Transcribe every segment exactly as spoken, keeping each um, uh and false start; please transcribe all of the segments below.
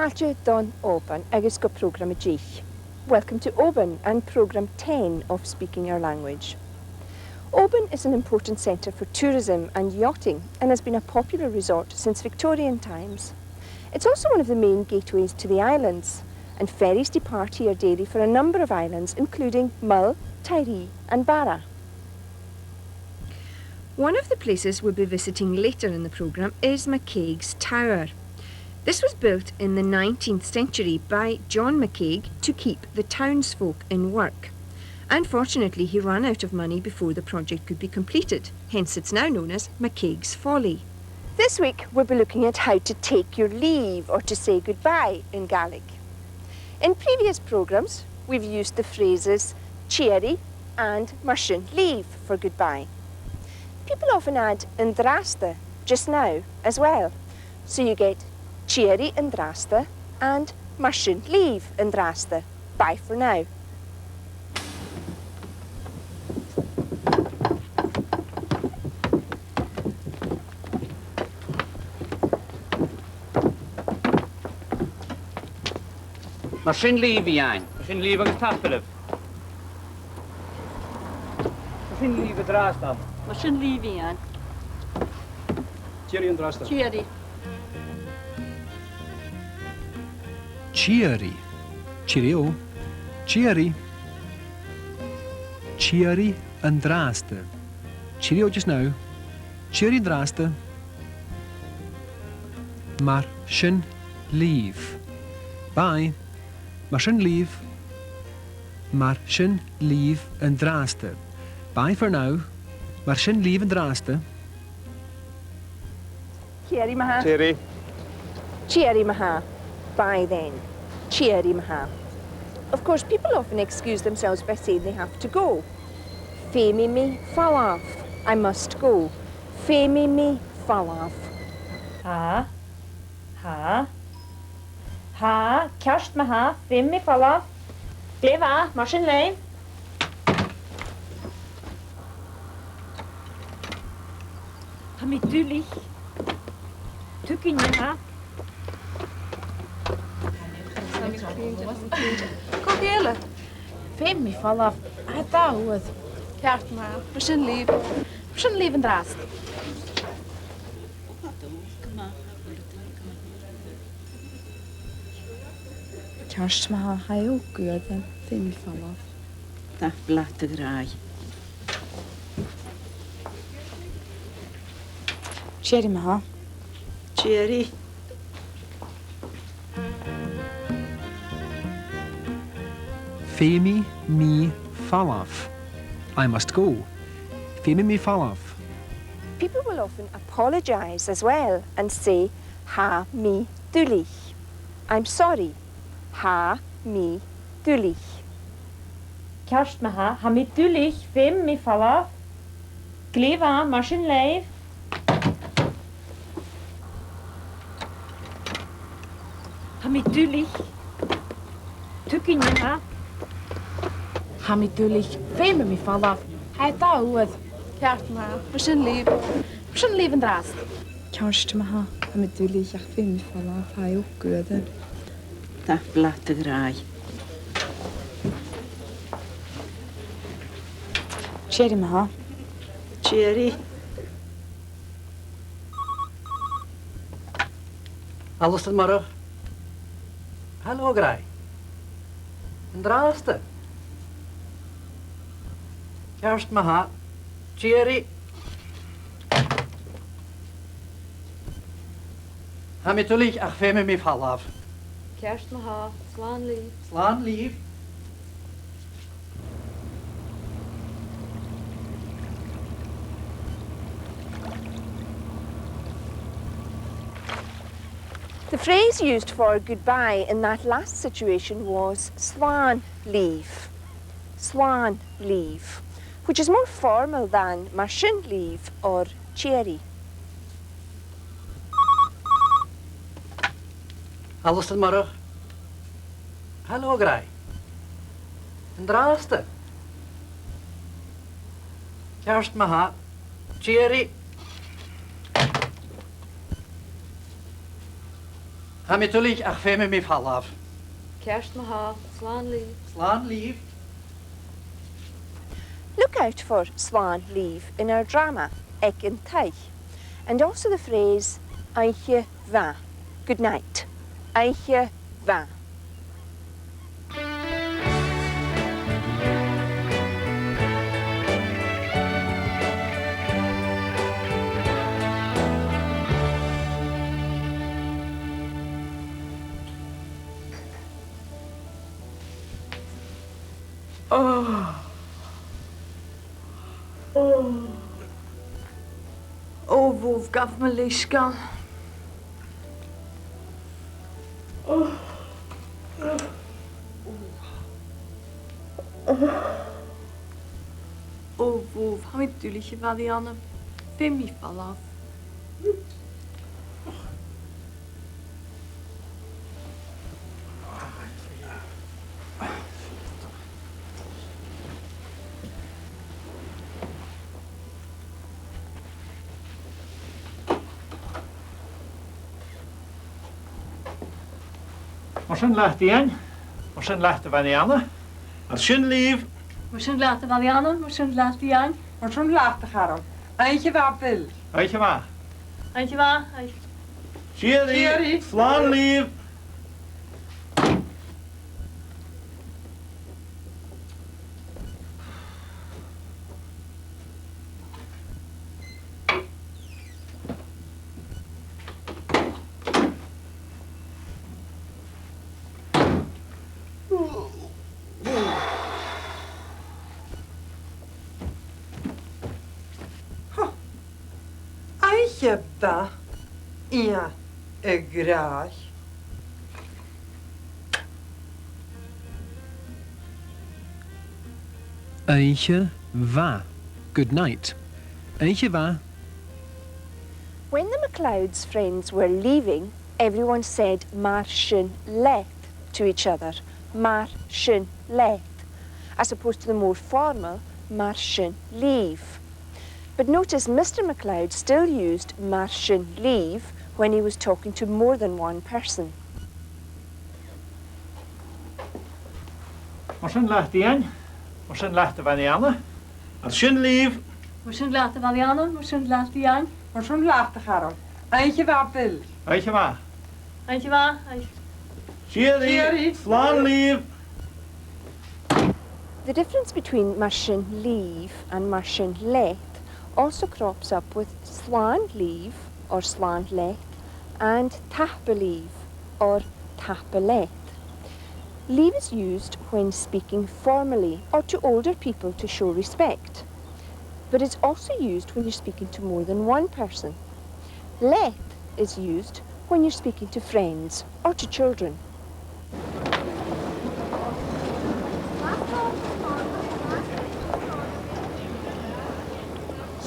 Fàilte don Òban agus gu prògram a deich. Welcome to Oban and programme ten of Speaking Our Language. Oban is an important centre for tourism and yachting and has been a popular resort since Victorian times. It's also one of the main gateways to the islands, and ferries depart here daily for a number of islands, including Mull, Tiree and Barra. One of the places we'll be visiting later in the programme is McCague's Tower. This was built in the nineteenth century by John McCague to keep the townsfolk in work. Unfortunately, he ran out of money before the project could be completed, hence it's now known as McCague's Folly. This week, we'll be looking at how to take your leave or to say goodbye in Gaelic. In previous programmes, we've used the phrases "Tìoraidh" and "Mar sin leibh" for goodbye. People often add "an-dràsta" just now as well. So you get "Tìoraidh an-dràsta" and "Mar sin leibh an-dràsta." Bye for now. Mar sin leibh, Iain. Mar sin leibh agus tapadh leibh. Mar sin leibh an-dràsta. Mar sin leibh, Iain. Tìoraidh an-dràsta. Tìoraidh. Tìoraidh. Cheerio. Tìoraidh. Tìoraidh an-dràsta. Cheerio just now. Tìoraidh an-dràsta. Mar sin leibh. Bye. Mar sin leibh. Mar sin leibh an-dràsta. Bye for now. Mar sin leibh an-dràsta. Tìoraidh ma-thà. Tìoraidh. Tìoraidh ma-thà. Bye then. Tìoraidh ma-thà. Of course, people often excuse themselves by saying they have to go. Feumaidh mi falbh. I must go. Feumaidh mi falbh. Tha. Tha. Tha. Ceart ma-thà. Feumaidh mi falbh. Glè mhath. Mar sin leibh. Tha mi duilich. Tugainn ma-thà. Cò eile? Feumaidh mi falbh. Tha e dà uair. Ceart ma-thà. Mar sin leibh. Mar sin leibh an-dràsta. Ceart ma-thà, tha e òg uairean, feumaidh mi falbh. Tapadh leat, a ghràidh. Tìoraidh ma-thà. Tìoraidh. Feumaidh mi falbh. I must go. Feumaidh mi falbh. People will often apologise as well and say, "Tha mi duilich." I'm sorry. Tha mi duilich. Ceart ma-thà, tha mi duilich, feumaidh mi falbh. Glè mhath, mar sin leibh. Tha mi duilich. Tugainn ma-thà. Tha mi duilich, feumaidh mi falbh. Tha e dà uair. Ceart ma-thà, mar sin leibh. Mar sin leibh an-dràsta. Ceart ma-thà, tha mi duilich, ach feumaidh mi falbh, tha e òg uairean. Tapadh leat, a ghràidh. Tìoraidh ma-thà. Tìoraidh. Alasdair Moireach. Halò, a ghràidh. An-dràsta. Ceart ma-thà. Tìoraidh. Tha mi duilich ach feumaidh mi falbh. Ceart ma-thà. Slàn leibh. Slàn leibh. The phrase used for goodbye in that last situation was slàn leibh. Slàn leibh, which is more formal than mar sin leibh or tìoraidh. Alasdair Moireach. Halò, a ghràidh. An-dràsta. Ceart ma-thà. Tìoraidh. Tha mi duilich ach feumaidh mi falbh. Ceart ma-thà, slàn leibh. Slàn leibh. Look out for slàn leibh in our drama, Aig an Taigh, and also the phrase oidhche mhath, good night, oidhche mhath. Oh. Oh. Ò, bhobh, gabh mo leisgeul. Oh. Ò, bhobh, tha mi duilich, a Mhàiri Anna. Feumaidh mi falbh. Mar sin leat, Iain. Mar sin leat, a Mhàiri Anna. Mar sin leibh. Mar sin leat, a Mhàiri Anna. Mar sin leat, Iain. Mar sin leat, a Charol. Oidhche mhath, Bill. Oidhche mhath. Oidhche mhath. Oidhche. Tìoraidh. Tìoraidh. Slàn leibh. Oidhche mhath, Iain a ghràidh. Oidhche mhath. Good night. Oidhche mhath. When the MacLeods' friends were leaving, everyone said mar sin leat to each other, mar sin leat, as opposed to the more formal mar sin leibh. But notice Mister MacLeod still used mar sin leibh when he was talking to more than one person. Mar sin leat, Iain. Mar sin leat, a Mhàiri Anna. Mar sin leibh. Mar sin leat, a Mhàiri Anna. Mar sin leat, Iain. Mar sin leat, a Charol. Oidhche mhath, Bill. Oidhche mhath. Oidhche mhath. Oidhche. Tìoraidh. Tìoraidh. Slàn leibh. The difference between mar sin leibh and mar sin leat also crops up with slàn leibh or slàn leat and tapadh leibh or tapadh leat. Leibh is used when speaking formally or to older people to show respect, but it's also used when you're speaking to more than one person. Leat is used when you're speaking to friends or to children.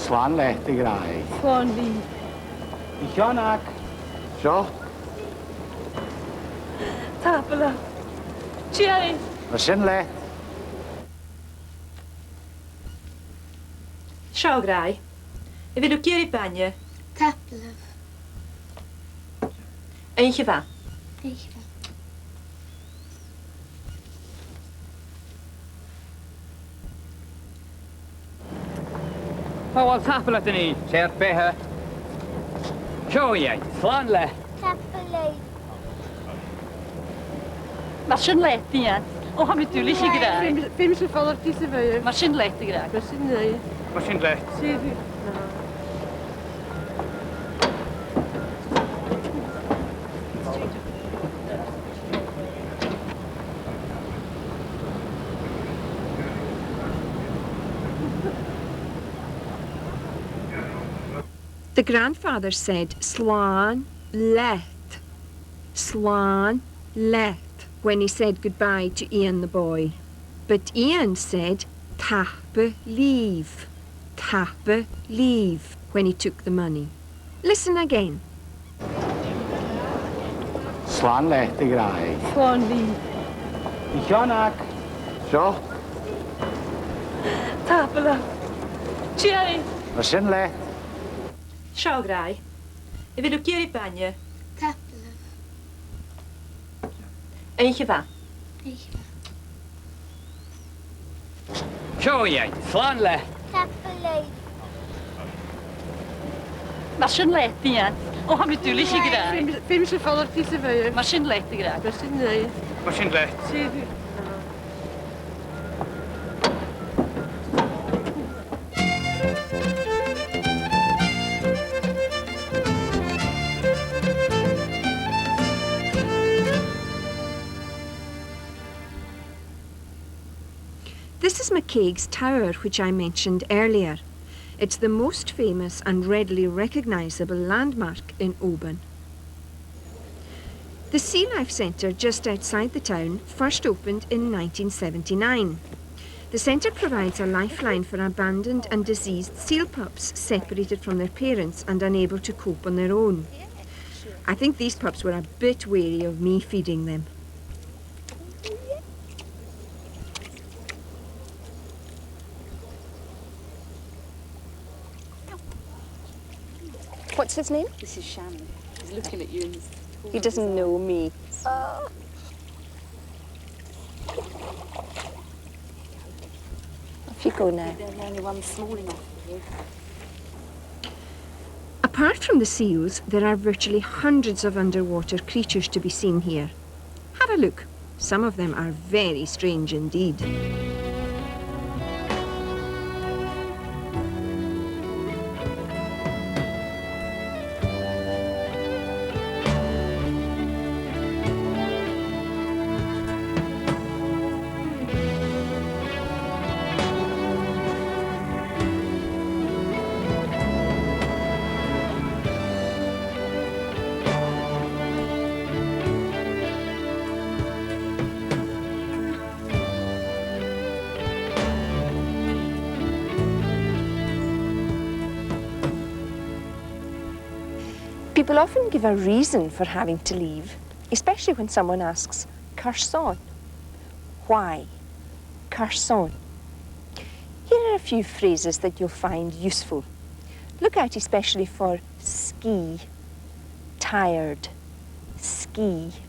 Slàn leat, a ghràidh. Slàn leibh. An ceann aca. Seo. Tapadh leibh. Tìoraidh. Mar sin leat. Seo, a ghràidh. A bheil thu ag iarraidh bainne? Tapadh leibh. Oidhche mhath. Oidhche mhath. Ò, uill, tapadh leat a nighean, 's e ur beatha. Seo, Iain, slàn leat. Tapadh leibh. Mar sin leat, Iain. Ò, tha mi duilich, a ghràidh. Feumaidh, feumaidh sinn falbh pìos a bhith. Mar sin leat, a ghràidh. Mar sin leibh. Mar sin leat. Seo. The grandfather said, "Slàn leat, slàn leat," when he said goodbye to Iain the boy. But Iain said, "Tapadh leibh, tapadh leibh," when he took the money. Listen again. Slàn leat, a ghràidh. Slàn leibh. An ceann aca. Seo. Tapadh leibh. Tìoraidh. Mar sin leat. Seo, a ghràidh. A bheil thu ag iarraidh bainne? Tapadh leibh. Oidhche mhath. Oidhche mhath. Seo, Iain, slàn leat. Tapadh leibh. Mar sin leat, Iain. Ò, tha mi duilich, a ghràidh. Feumaidh, feumaidh sinn falbh pìos a bhith. Mar sin leat, a ghràidh. Mar sin leibh. Mar sin leat. Sìde. This is McCague's Tower, which I mentioned earlier. It's the most famous and readily recognisable landmark in Oban. The Sea Life Centre, just outside the town, first opened in nineteen seventy-nine. The centre provides a lifeline for abandoned and diseased seal pups separated from their parents and unable to cope on their own. I think these pups were a bit wary of me feeding them. What's his name? This is Shannon. He's looking at you and he's... He doesn't know me. Ah. Off you go now. They're the only ones small enough for you. Apart from the seals, there are virtually hundreds of underwater creatures to be seen here. Have a look. Some of them are very strange indeed. People often give a reason for having to leave, especially when someone asks, "Carson?" Why? Carson? Here are a few phrases that you'll find useful. Look out especially for sgìth, tired, sgìth.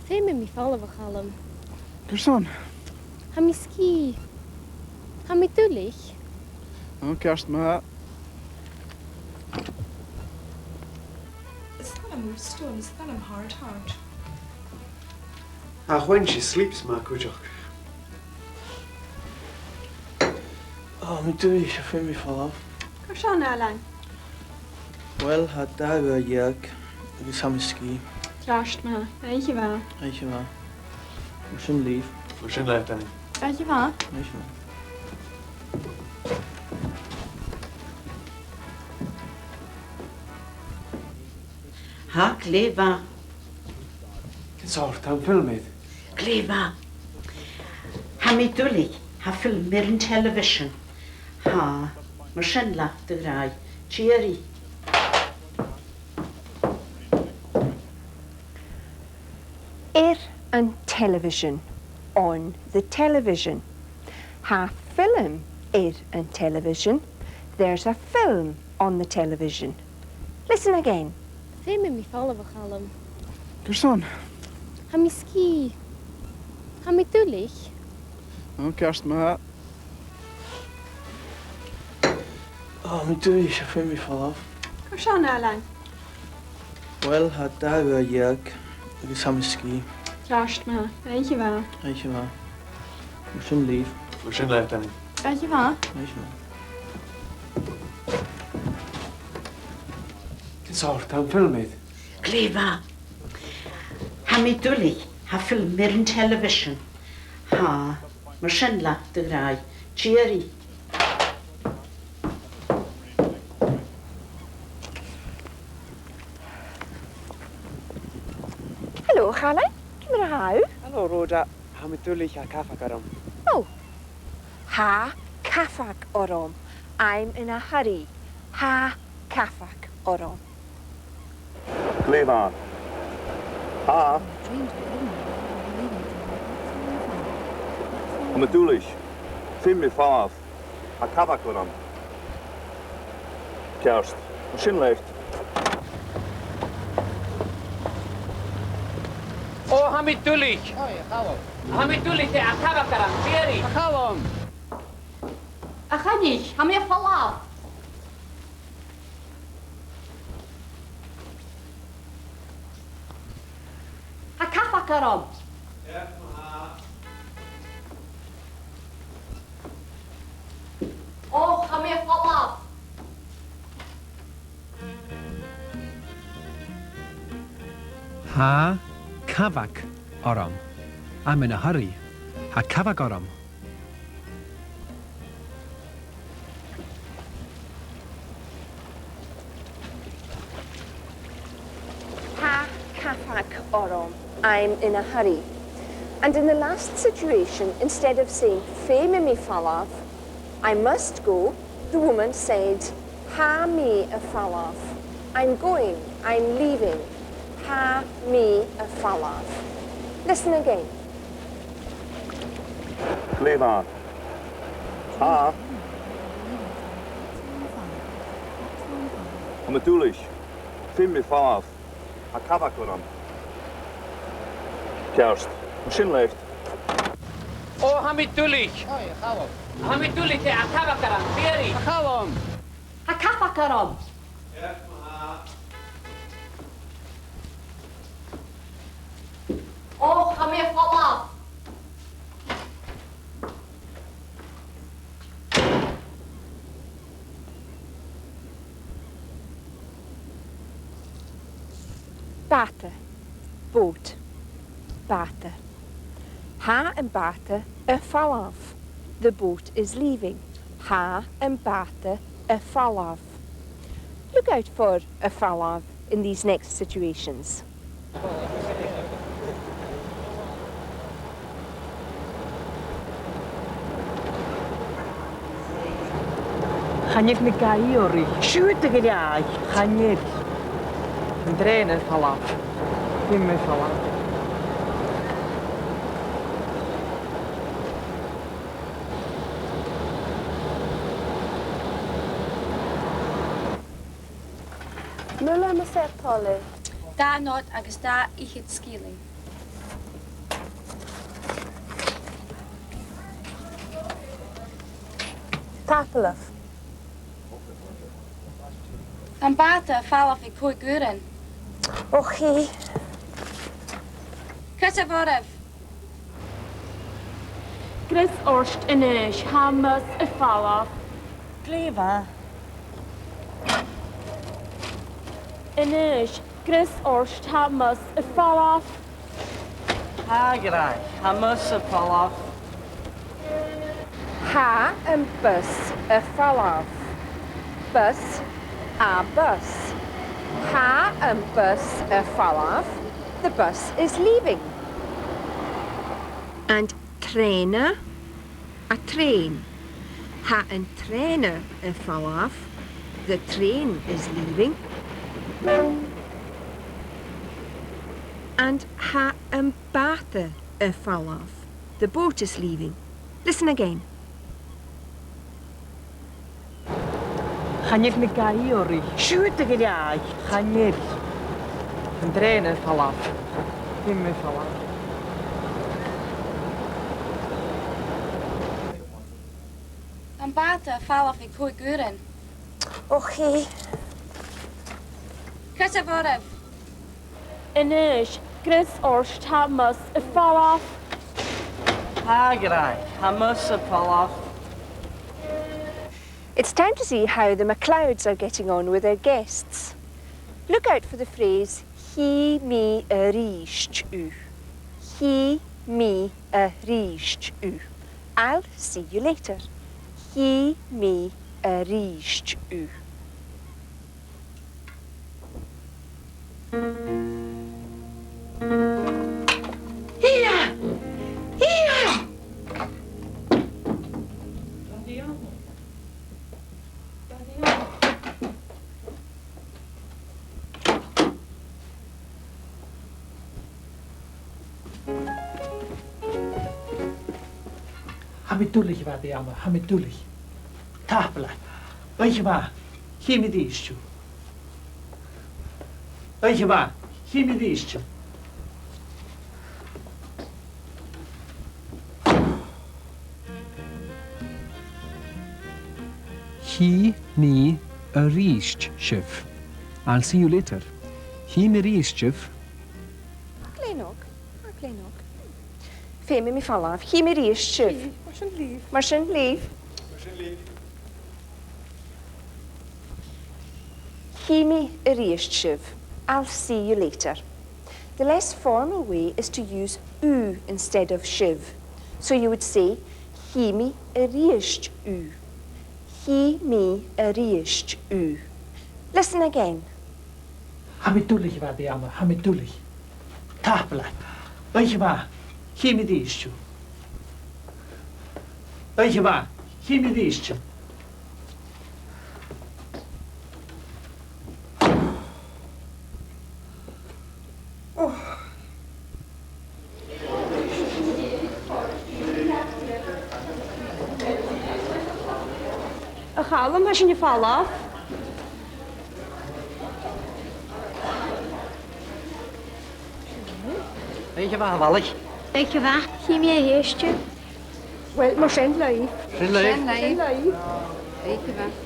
Feumaidh mi falbh, a Chaluim. Carson? Tha mi sgìth. Tha mi duilich. Ò, ceart ma-thà. Is toil leam Moonstone, is toil leam Hard Heart. Ach when she sleeps, ma-thà, cuideachd. Ò, tha mi duilich, feumaidh mi falbh. Carson, Ailean? Uill, tha dà uair dheug agus tha mi sgìth. Ceart ma-thà. Oidhche mhath. Oidhche mhath. Mar sin leibh. Mar sin leat, Danny. Oidhche mhath. Oidhche mhath. Tha, glè mhath. Ciamar a tha am film, Ed? Glè mhath. Tha mi duilich, tha film air an television. Tha, mar sin leat, a ghràidh. Tìoraidh. Air an television, on the television. Tha film air an television, there's a film on the television. Listen again. Feumaidh mi falbh, a Chaluim. Carson? Tha mi sgìth. Tha mi duilich. Ò, ceart ma-thà. Ò, tha mi duilich, feumaidh mi falbh. Carson, Ailean? Uill, tha dà uair dheug agus tha mi sgìth. Ceart ma-thà. Oidhche mhath. Oidhche mhath. Mar sin leibh. Mar sin leat, Danny. Oidhche mhath. Oidhche mhath. Ciamar a tha am film, Ed? Glè mhath. Tha mi duilich, tha film air an television. Tha, mar sin leat, a ghràidh. Tìoraidh. Hello, a Chaluim. Ciamar a tha thu? Hello, Rhoda. Tha mi duilich, tha cabhag orm. Ò. Tha cabhag orm. I'm in a hurry. Tha cabhag orm. Glè mhath. Tha. Tha mi duilich. Feumaidh mi falbh. Tha cabhag orm. Ceart. Sin leat. Ò, tha mi duilich. Ò, a Chaluim. Tha mi duilich, tha cabhag orm, dìreach. A Chaluim. A Choinnich, tha mi a' falbh. Tha cabhag orm. Ò, tha mi a' falbh. Tha cabhag orm. I'm in a hurry. Tha cabhag orm. Tha cabhag orm. I'm in a hurry. And in the last situation, instead of saying feumaidh mi falbh, I must go, the woman said, tha mi a' falbh. I'm going, I'm leaving. Tha mi a' falbh. Listen again. Glè mhath. Tha. Tha mi duilich. Feumaidh mi falbh. Tha cabhag orm. Ceart. Sin leat. Ò, tha mi duilich. Ò, a Chaluim. Tha mi duilich, tha cabhag orm, dìreach. A Chaluim. Tha cabhag orm. Ò, tha mi a' falbh. Bàta. Boat. Bàta. Tha am bàta a' falbh. The boat is leaving. Tha am bàta a' falbh. Look out for a' falbh in these next situations. Chan eil na gaoithe orraich. Siuthad a-rithist. Chan eil. An trèana a' falbh. Feumaidh mi falbh. Muile, mas e ur toil e. Dà not agus dà fhichead sgillinn. Tapadh leibh. Tha am bàta a' falbh aig còig uairean. Ò, chì. Greas mhath oirbh. Greas ort a-nis, tha am bus a' falbh. Glè mhath. A-nis, greas ort, tha am bus a' falbh. Tha, a ghràidh, tha am bus a' falbh. Tha am bus a' falbh. Bus, a bus. Tha am bus a' falbh. The bus is leaving. And trèana, a train. Tha an trèana a' falbh. The train is leaving. And tha am bàta a' falbh. The boat is leaving. Listen again. Chan eil na gaoithe orraich. Siuthad a-rithist. Chan eil. An trèana a' falbh. Feumaidh mi falbh. Tha am bàta a' falbh aig còig uairean. Ò, chì. Greas mhath oirbh. A-nis, greas ort, tha am bus a' falbh. Tha, a ghràidh, tha am bus a' falbh. It's time to see how the MacLeods are getting on with their guests. Look out for the phrase chì mi a-rithist thu. Chì mi a-rithist thu. I'll see you later. Chì mi a-rithist thu. Ia! Ia! Tha mi duilich, a Mhadaidh Anna, tha mi duilich. Tapadh leibh. Oidhche mhath, chì mi a-rithist thu. Oidhche mhath, chì mi a-rithist sibh. Chì mi a-rithist sibh. I'll see you later. Chì mi a-rithist sibh. Glè mhath, glè mhath. Feumaidh mi falbh. Chì mi a-rithist sibh. Chì, mar sin leibh. Mar sin leibh. Chì mi a-rithist sibh. I'll see you later. The less formal way is to use thu instead of sibh. So you would say, chì mi a-rithist thu. Chì mi a-rithist thu. Listen again. Tha mi duilich, a Mhadaidh Anna, tha mi duilich. Tapadh leat. Oidhche mhath, chì mi a-rithist sibh. Oidhche mhath, chì mi a-rithist sibh. A Chaluim, tha sinn a' falbh. Oidhche mhath, a bhalaich. Oidhche mhath, chì mi a-rithist sibh. Uill, mar sin leibh. Sin leibh. Sin leibh. Sin leibh. Oidhche mhath.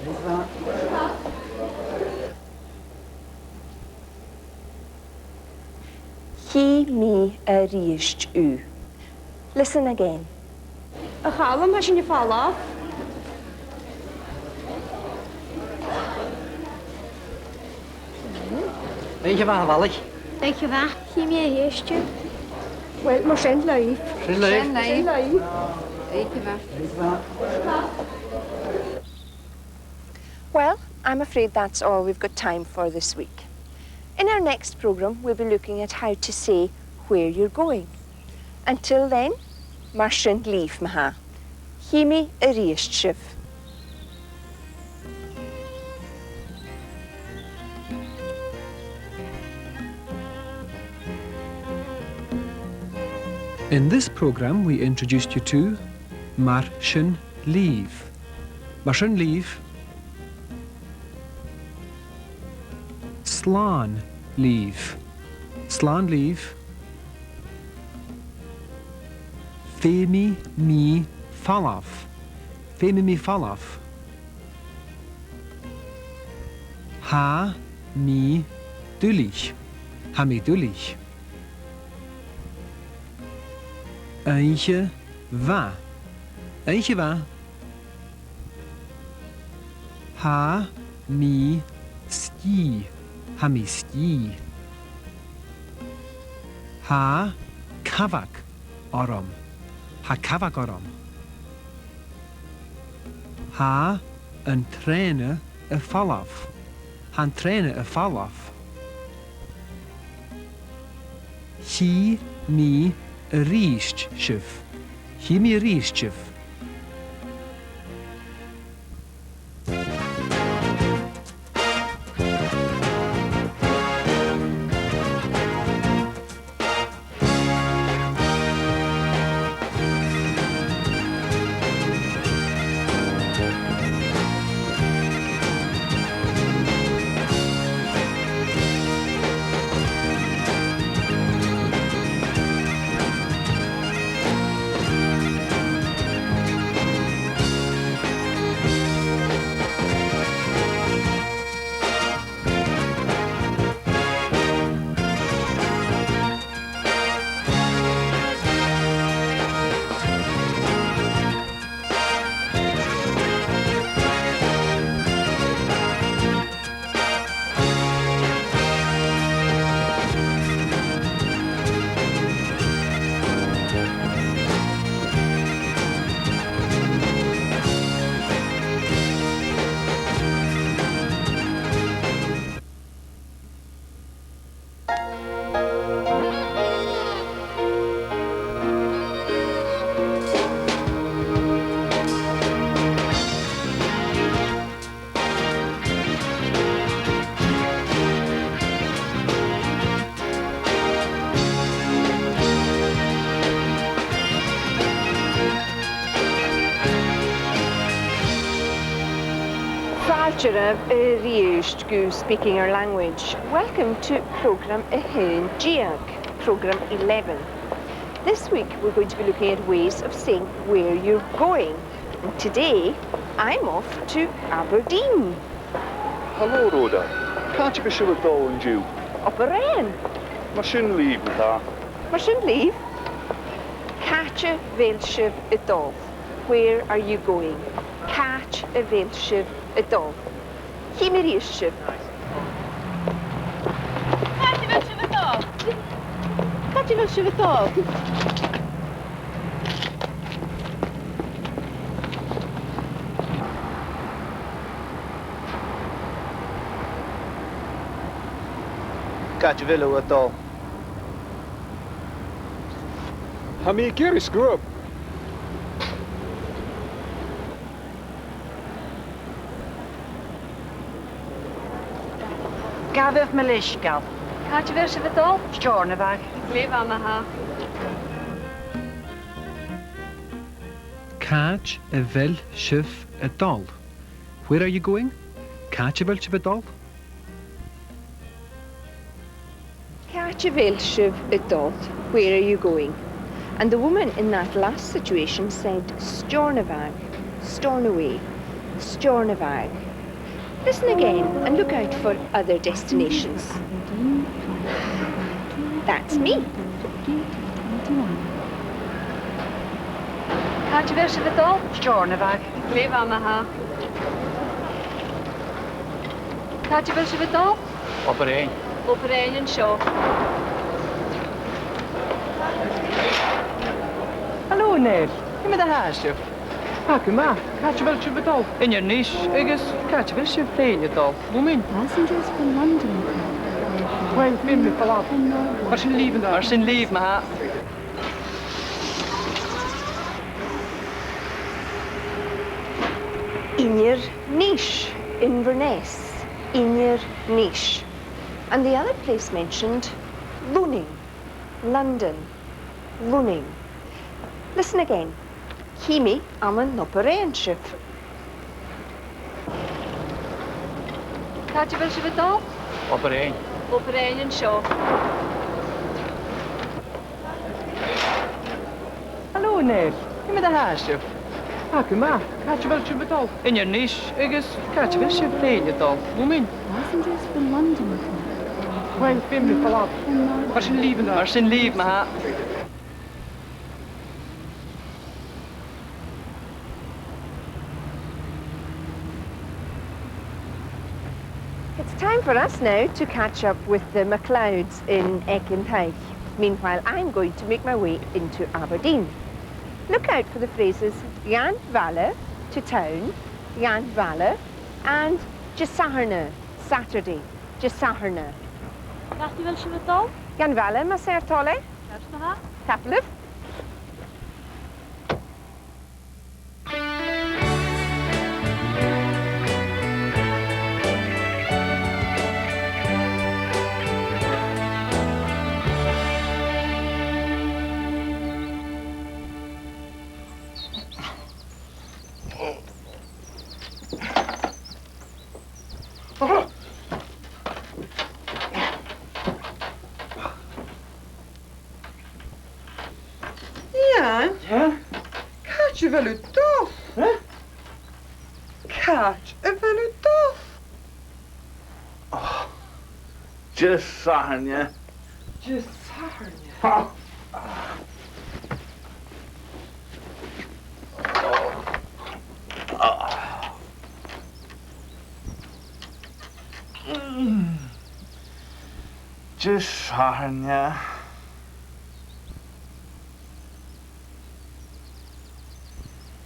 Chì mi a-rithist thu. Listen again. A Chaluim, tha sinn a' falbh. Oidhche mhath, a bhalaich. Oidhche mhath, chì mi a-rithist sibh. Uill, mar sin leibh. Sin leibh. Sin leibh. Sin leibh. Oidhche mhath. Well, I'm afraid that's all we've got time for this week. In our next programme, we'll be looking at how to say where you're going. Until then, mar sin leibh ma-thà. Chì mi a-rithist sibh. In this programme, we introduced you to mar sin leibh. Mar sin leibh. Slàn leibh. Slàn leibh. Feumaidh mi falbh. Feumaidh mi falbh. Tha mi duilich. Tha mi duilich. Oidhche mhath. Oidhche mhath. Tha mi sgìth. Tha mi sgìth. Tha cabhag orm. Tha cabhag orm. Tha an trèana a' falbh. Tha an trèana a' falbh. Chì mi a-rithist sibh. Chì mi a-rithist sibh. Madainn mhath a-rithist gu Speaking Our Language. Welcome to programme a h-aon deug, programme eleven. This week we're going to be looking at ways of saying where you're going. And today I'm off to Aberdeen. Halò, Rhoda. Càit a bheil sibh a' dol an-diugh? Obar Dheathain. Mar sin leibh, ma-thà. Mar sin leibh. Càit a bheil sibh a' dol? Where are you going? Càit a bheil sibh a' dol? Chì mi a-rithist sibh. Càit a bheil sibh a' dol? Càit a bheil sibh a' dol? Càit a bheil thu a' dol? Tha mi ag iarraidh sgrùb. Gabhaibh mo leisgeul. Càit a bheil sibh a' dol? Steòrnabhagh. Glè mhath, ma-thà. Càit a bheil sibh a' dol? Where are you going? Càit a bheil sibh a' dol? Càit a bheil sibh a' dol? Where are you going? And the woman in that last situation said Steòrnabhagh, Stornoway, Steòrnabhagh. Listen again and look out for other destinations. That's me. Càit a bheil sibh a' dol? Steòrnabhagh. Glè mhath, ma-thà. Càit a bheil sibh a' dol? Obar Dheathain. Obar Dheathain an seo. Halò, a Neil. Ciamar a tha sibh? Tha gu math. Càit a bheil sibh a' dol? Inbhir Nis, agus càit a bheil sibh fhèin a' dol? Lunnainn. Passengers for London. Uill, bidh mi a' falbh. Mar sin leibh, ma-thà. Mar sin leibh, ma-thà. Inbhir Nis, Inverness, Inbhir Nis. And the other place mentioned, Lunnainn, London, Lunnainn. Listen again. Chì mi ann an Obar Dheathain sibh. Càit a bheil sibh a' dol? Obar Dheathain. Obar Dheathain an seo. Halò, a Neil. Ciamar a tha sibh? Tha gu math. Càit a bheil sibh a' dol? Inbhir Nis, agus càit a bheil sibh fhèin a' dol? Lunnainn. Passengers for London. Uill, bidh mi a' falbh. Mar sin leibh, ma-thà. Mar sin leibh, ma-thà. It's time for us now to catch up with the MacLeods in Eck an Taigh. Meanwhile, I'm going to make my way into Aberdeen. Look out for the phrases dhan bhaile, to town, dhan bhaile, and Disathairne, Saturday, Disathairne. Càit a bheil sibh a' dol? Dhan bhaile, mas e ur toil e. Ceart ma-thà. Tapadh leibh. Iain? Huh? Càit a bheil thu a' dol? Huh? Càit a bheil thu a' dol? Oh, Disathairne. Disathairne? Ha! Disathairne.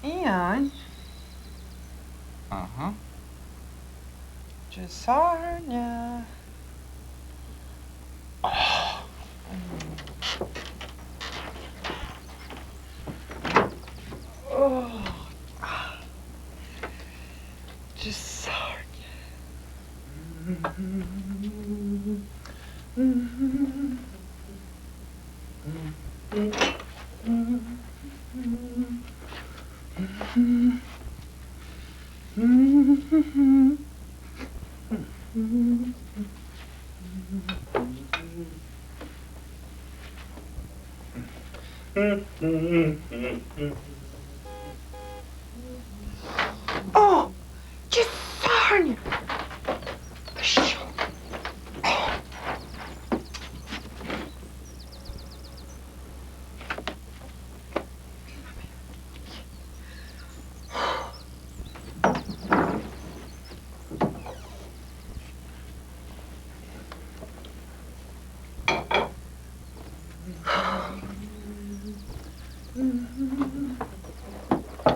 Iain. Aha. Disathairne. Oh. Oh. Disathairne. Ò, Disathairne! Seo.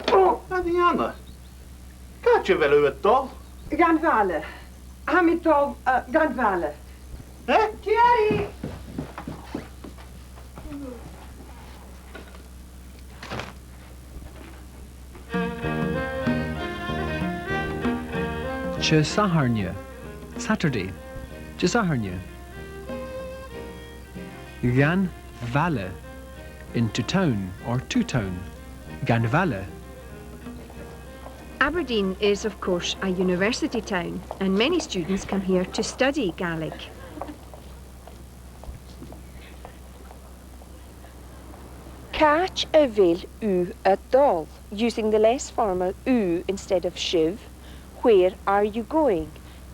Ò, a Dhìona. Càit a bheil thu a' dol? Dhan bhaile. Tha mi a' dol, eh, dhan bhaile. Eh? Tìoraidh! Disathairne. Saturday. Disathairne. Dhan bhaile. Into town or to town. Dhan bhaile. Aberdeen is, of course, a university town, and many students come here to study Gaelic. Càit a bheil thu a' dol, using the less formal thu instead of sibh. Where are you going?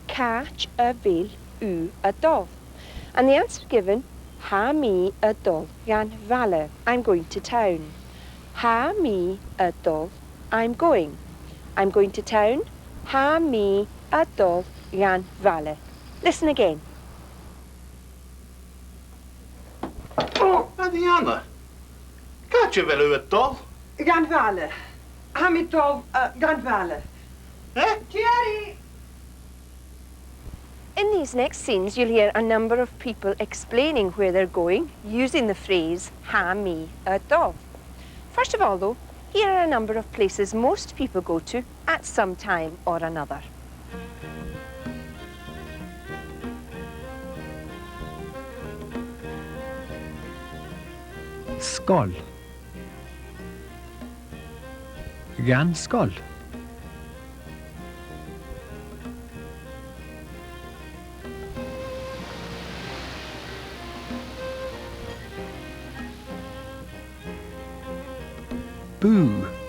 Càit a bheil thu a' dol? And the answer given, tha mi a' dol dhan bhaile. I'm going to town. Tha mi a' dol, I'm going. I'm going to town. Tha mi a' dol dhan bhaile. Listen again. Ò, a Dhìona. Càit a bheil thu a' dol? Dhan bhaile. Tha mi a' dol, eh, dhan bhaile. Eh? Tìoraidh! In these next scenes, you'll hear a number of people explaining where they're going, using the phrase, tha mi a' dol. First of all, though, here are a number of places most people go to at some time or another. Sgoil. Dhan sgoil. Bùth.